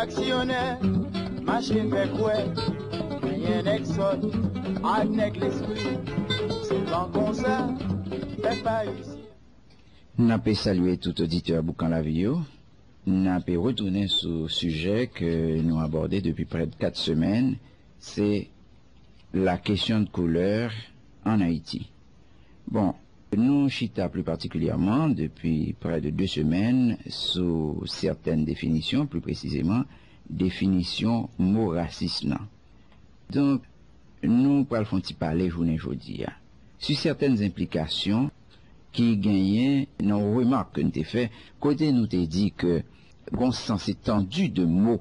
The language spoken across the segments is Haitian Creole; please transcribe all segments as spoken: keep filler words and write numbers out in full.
Aksyonè, mache fè kwè, genyen nèg sòt ak nèg lespri. Se pa konsa, fè pa isi. N ap salye tout oditè Boukan Lavi yo. N ap retounen sou sijè ke nou abòde depi prè de kat semèn, se la question de couleur en Haïti. Bon, nou chita pli patikilyèman depi prè de de semèn sou sètèn definisyon, pli presizeman definisyon mo rasis nan. Donk, nou pral fè yon ti pale jounen jodi a sou sètèn enplikasyon ki genyen nan yon remak ke n te fè, kote nou te di ke gon sans etandi de mo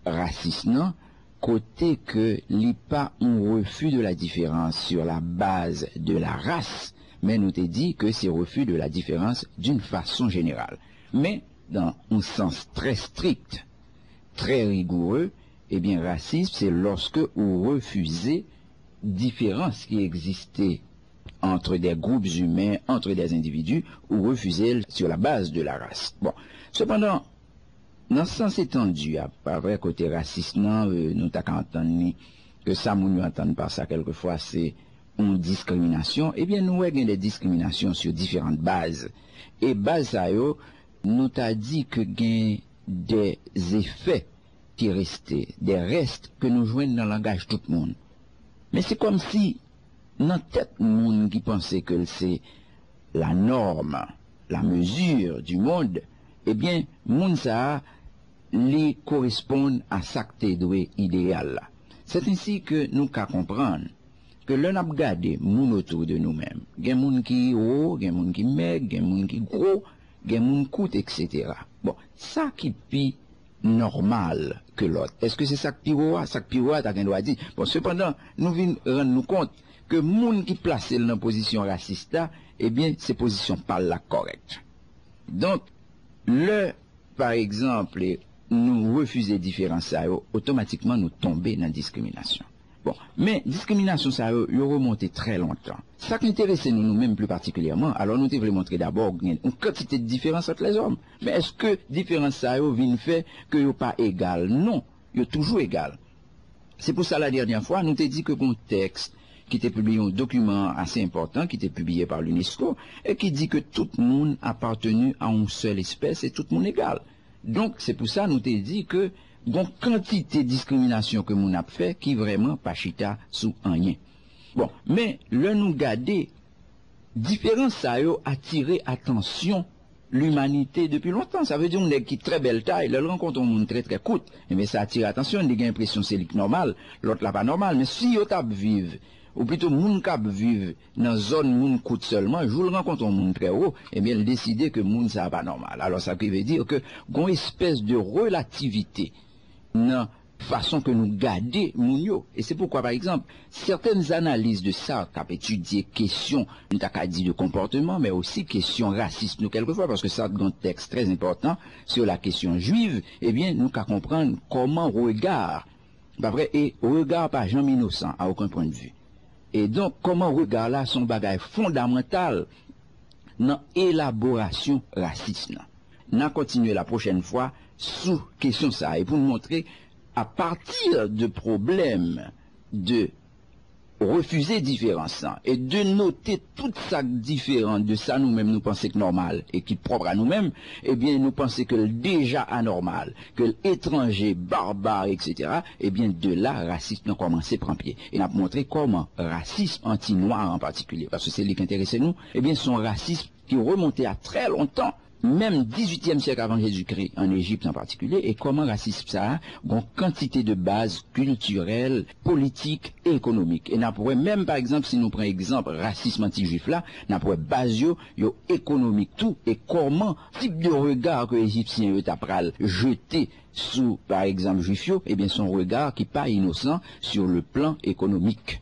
rasis nan, kote ke li pa yon refus de la différence sur la base de la race, men nou te di ke se refus de la différence d'une façon générale. Men, dans un sens très strict, très rigoureux, ebyen, rasis, se lòske ou refize diferans ki egziste entre des groupes humains, entre des individus, ou refize l sur la base de la race. Bon, sepandan, nan sans etandi a, pa vre, kote rasis nan, euh, nou ta ka antann li, ke sa moun yo antann pa sa, kèlkefwa, se yon diskriminasyon, ebyen, nou wè gen de diskriminasyon sur différentes bases. E baz sa yo, nou ta di ke gen de efè ki reste, de rès ke nou jwenn nan langaj tout moun. Men se kòmsi nan tèt moun ki panse ke l se la norme, la mesure du monde, ebyen, moun sa a, li koresponn a sa k te dwe ideyal la. C'est ainsi que nou ka konprann ke lè n ap gade moun otou de nou menm, gen moun ki wo, gen moun ki mèg, gen moun ki gwo, gen moun kout, et cetera. Bon, sa ki pi nòmal ke lòt? Èske se sa k pi wo a? Sa k pi wo a ta gen dwa di. Bon, sepandan, nou vin rann nou kont ke moun ki plase l nan pozisyon rasis la, ebyen, se pozisyon pa l la k kòrèk. Donk, lè, pa egzanp, nou refize diferans sa yo, otomatikman nou tonbe nan diskriminasyon. Bon, men diskriminasyon sa yo, yo remonte trè lontan. Sa k enterese nou, nou menm pli patikilyèman, alò nou te vle montre dabò gen yon kantite de diferans ant lèzòm. Men èske diferans sa yo vin fè ke yo pa egal? Non, yo toujou egal. Se pou sa, la dènyè fwa, nou te di ke gon tèks ki te pibliye, yon dokiman ase enpòtan ki te pibliye pa l'UNESCO, e ki di ke tout moun apateni a yon sèl espès e tout moun egal. Donk, se pou sa nou te di ke gon kantite diskriminasyon ke moun ap fè ki vrèman pa chita sou anyen. Bon, men lè nou gade, diferans sa yo atire atansyon limanite depi lontan. Sa vle di yon nèg ki trè bèl tay, lè l rankontre yon moun trè, trè kout, ebyen, sa atire atansyon, li gen enpresyon se li k nòmal, lòt la pa nòmal. Men si yo t ap viv, ou plito moun k ap viv nan zòn moun kout sèlman, jou l rankontre yon moun trè wo, ebyen, l deside ke moun sa a pa nòmal. Alò, sa ki vle di ke gon espès de relativite nan fason ke nou gade moun yo. E se poukwa, pa egzanp, sètèn analiz de Sartre k ap etidye kesyon, nou ta ka di, de konpòteman, men osi kesyon rasis nou kèlkefwa, paske Sartre gen yon tèks trè enpòtan sur la question juive, ebyen, nou ka konprann kòman rega, pa vre, e rega pa janm inosan, à aucun point de vue. E donk, kòman rega la se yon bagay fondamantal nan elaborasyon rasis nan. N a kontinye la pwochèn fwa sou kesyon sa a, e pou n montre, apati de pwoblèm de refize diferans lan e de note tout sa k diferan de sa nou menm nou panse k nòmal e ki pwòp a nou menm, ebyen, nou panse ke l deja anòmal, ke l etranje, barbar, et cetera, ebyen, de la, rasis nan kòmanse pran pye. E n ap montre kòman rasis anti-nwa an patikilye, paske se li k enterese nou, ebyen, se yon rasis ki remonte a trè lontan, menm dizuityèm syèk avan Jezikri, an Ejip an patikilye, e kòman rasism sa a gon kantite de baz kiltirèl, politik e ekonomik. E n ap wè menm, pa egzanp, si nou pran egzanp rasism anti-jwif la, n ap wè baz yo, yo ekonomik tou, e kòman tip de rega ke Ejipsyen yo ta pral jete sou, pa egzanp, jwif yo, ebyen, se yon rega ki pa inosan sur le plan économique.